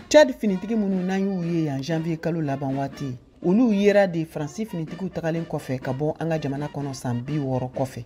Tchad finitigi minnu n'an y'u ye yan janvier kalo laban waati, olu yera de Faransi finitigiw tagalen kɔfɛ ka bɔ an ka jamana kɔnɔ san 60 kɔfɛ.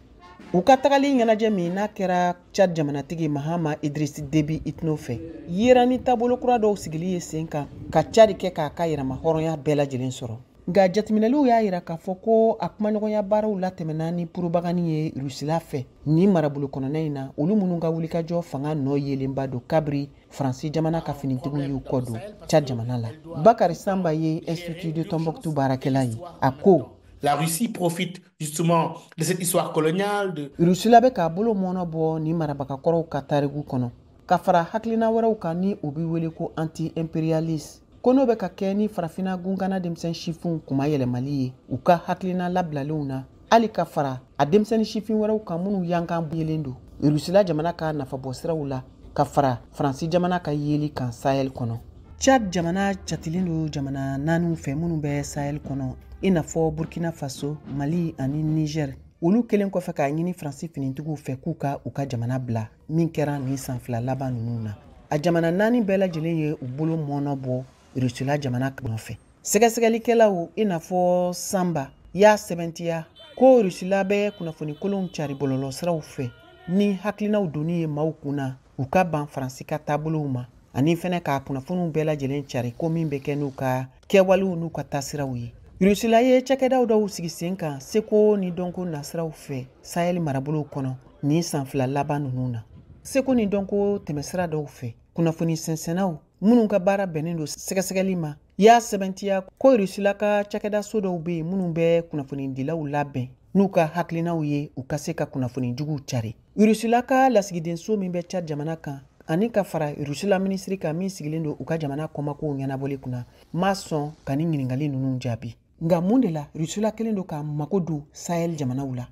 U ka tagali ɲɛnajɛ min n'a kɛra Tchad jamanatigi Mahama Idriss Déby Itno fɛ, yera ni taabolo kura dɔw sigili ye sen kan ka Tchad kɛ k'a ka yɛrɛma hɔrɔnya bɛɛ lajɛlen sɔrɔ. Nka jateminɛliw y'a yira k'a fɔ ko a kumaɲɔgɔnya baaraw latɛmɛna ni purubagani ye Rusila fɛ ni marabolo kɔnɔna in na, olu minnu ka wulikajɔ fanga nɔ yelenba don kabiri Faransi jamana ka finitigiw y'u kɔ don Tchad jamana la. Bakari Samba ye Institut de Tombouctou baarakɛla ye. A ko: La Russie profite justement de cette histoire coloniale. De Rusila bɛ k'a bolo mɔnɔ bɔ ni marabagakɔrɔw ka tariku kɔnɔ, ka fara hakilina wɛrɛw kan ni o bɛ wele ko anti-impérialiste, ko n'o bɛ ka kɛ ni Farafinna gunkana denmisɛn sifinw kuma yɛlɛmali ye u ka hakilina labilalenw na, hali ka fara a denmisɛnnin sifin wɛrɛw kan minnu yankan yelen don Rusila jamana ka nafabɔ la, ka fara Faransi jamana ka yeli kan Sahel kɔnɔ. Tchad jamana jatilen don jamana naaniw fɛ minnu bɛ Sahel kɔnɔ, i n'a fɔ Burkina Faso, Mali ani Niger. Olu kelen kɔfɛ k'a ɲini Faransi finitigiw fɛ k'u ka u ka jamana bila, min kɛra nin san 2 laban ninnu na. A jamana naani bɛɛ lajɛlen ye u bolo mɔnɔ bɔ Rusila jamana nɔfɛ. Sɛgɛsɛgɛlikɛlaw i n'a fɔ Samba y'a sɛbɛntiya ko Rusila bɛ kunnafoni kolonw cari bɔlɔlɔsiraw fɛ ni hakilinaw donni ye maaw kun na u ka ban Faransi ka taabolow ma, ani fɛnɛ k'a kunnafoniw bɛɛ lajɛlen cari ko min bɛ kɛ n'u ka kɛwalew n'u ka taasiraw ye. Rusila ye cakɛdaw dɔw sigi sen kan seko ni dɔnko nasiraw fɛ Sahel marabolow kɔnɔ nin san 2 laban ninnu na. Seko ni dɔnko tɛmɛsira dɔw fɛ, kunnafoni sɛnsɛnnaw minnu ka baara bɛnnen don sɛgɛsɛgɛli ma y'a sɛbɛntiya ko Rusila ka cakɛdaso dɔw bɛ yen minnu bɛ kunnafonidilaw labɛn n'u ka hakilinaw ye u ka se ka kunnafoni juguw cari. Rusila ka lasigidenso min bɛ Tchad jamana kan, ani ka fara Rusila minisiri kan min sigilen don u ka jamana kɔmakow ɲɛnabɔli kunna, ma sɔn ka ni ɲininkali ninnu jaabi. Nka mun de la Rusila kɛlen don k'a mako don Sahel jamanaw la?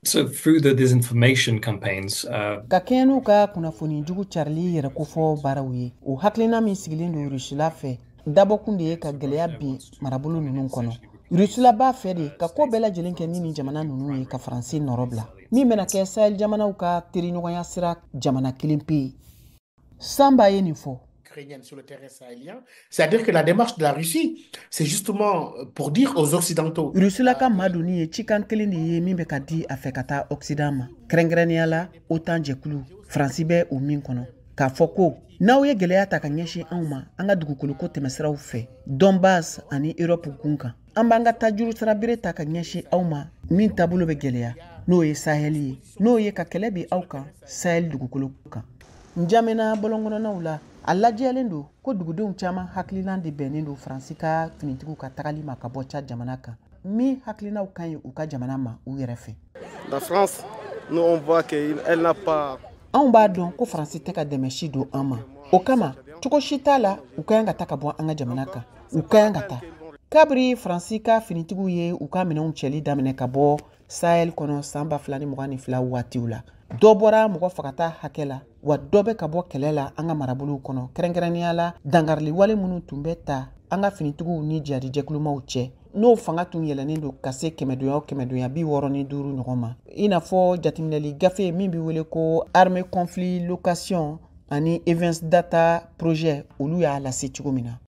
So through the disinformation campaigns, Ka kɛɲɛ n'u ka kunnafoni jugu carili yɛrɛ kofɔ baaraw ye, o hakilina min sigilen don Rusila fɛ, dabɔkun de ye ka gɛlɛya bin marabolo ninnu kɔnɔ. Rusila b'a fɛ de ka ko bɛɛ lajɛlen kɛ ni nin jamana ninnu ye ka Faransi nɔrɔ bila, min bɛna kɛ Sahel jamanaw ka teriɲɔgɔnya sira jamana kelen pe ye. Samba ye nin fɔ. Sur le terrain sahélien, c'est-à-dire que la démarche de la Russie, c'est justement pour dire aux Occidentaux. Rusila ka madonni ye cikan kelen de ye min bɛ ka di a fɛ ka taa Occident ma, kɛrɛnkɛrɛnnenya la OTAN jɛkulu, Faransi bɛ o min kɔnɔ, k'a fɔ ko n'aw ye gɛlɛya ta ka ɲɛsin anw ma an ka dugukoloko tɛmɛsiraw fɛ Donbass ani Europe gun kan, an b'an ka tajuru sira bere ta ka ɲɛsin aw ma min taabolo bɛ gɛlɛya, n'o ye Sahel ye, n'o ye ka kɛlɛ bi aw kan Sahel dugukolo kan. N'Djamena bɔlɔnkɔnɔnaw la, a lajɛlen don ko dugudenw caman hakilina de bɛnnen don Faransi ka finitigiw ka tagali ma ka bɔ Tchad jamana kan, min hakilinaw ka ɲi u ka jamana ma u yɛrɛ fɛ. La France, nous on voit qu'elle n'a pas Anw b'a dɔn ko Faransi tɛ ka dɛmɛ si don an ma. O kama, cogo si t'a la u ka kan ka taa ka bɔ an ka jamana kan. U ka kan ka taa. Kabiri Faransi ka finitigiw ye u ka minɛnw cɛli daminɛ ka bɔ Sahel kɔnɔ san 2022 waatiw la, dɔ bɔra mɔgɔ fagata hakɛ la, wa dɔ bɛ ka bɔ kɛlɛ la an ka marabolow kɔnɔ, kɛrɛnkɛrɛnnenya la dangariliwale minnu tun bɛ ta an ka finitigiw ni jihadijɛkulumaw cɛ, n'o fanga tun yɛlɛnnen don ka se kɛmɛdonya o kɛmɛdonya 65 ɲɔgɔn ma, i n'a fɔ jateminɛli gafe min bɛ wele ko Armée Conflit Location ani Events Data Projet, olu y'a lase cogo min na.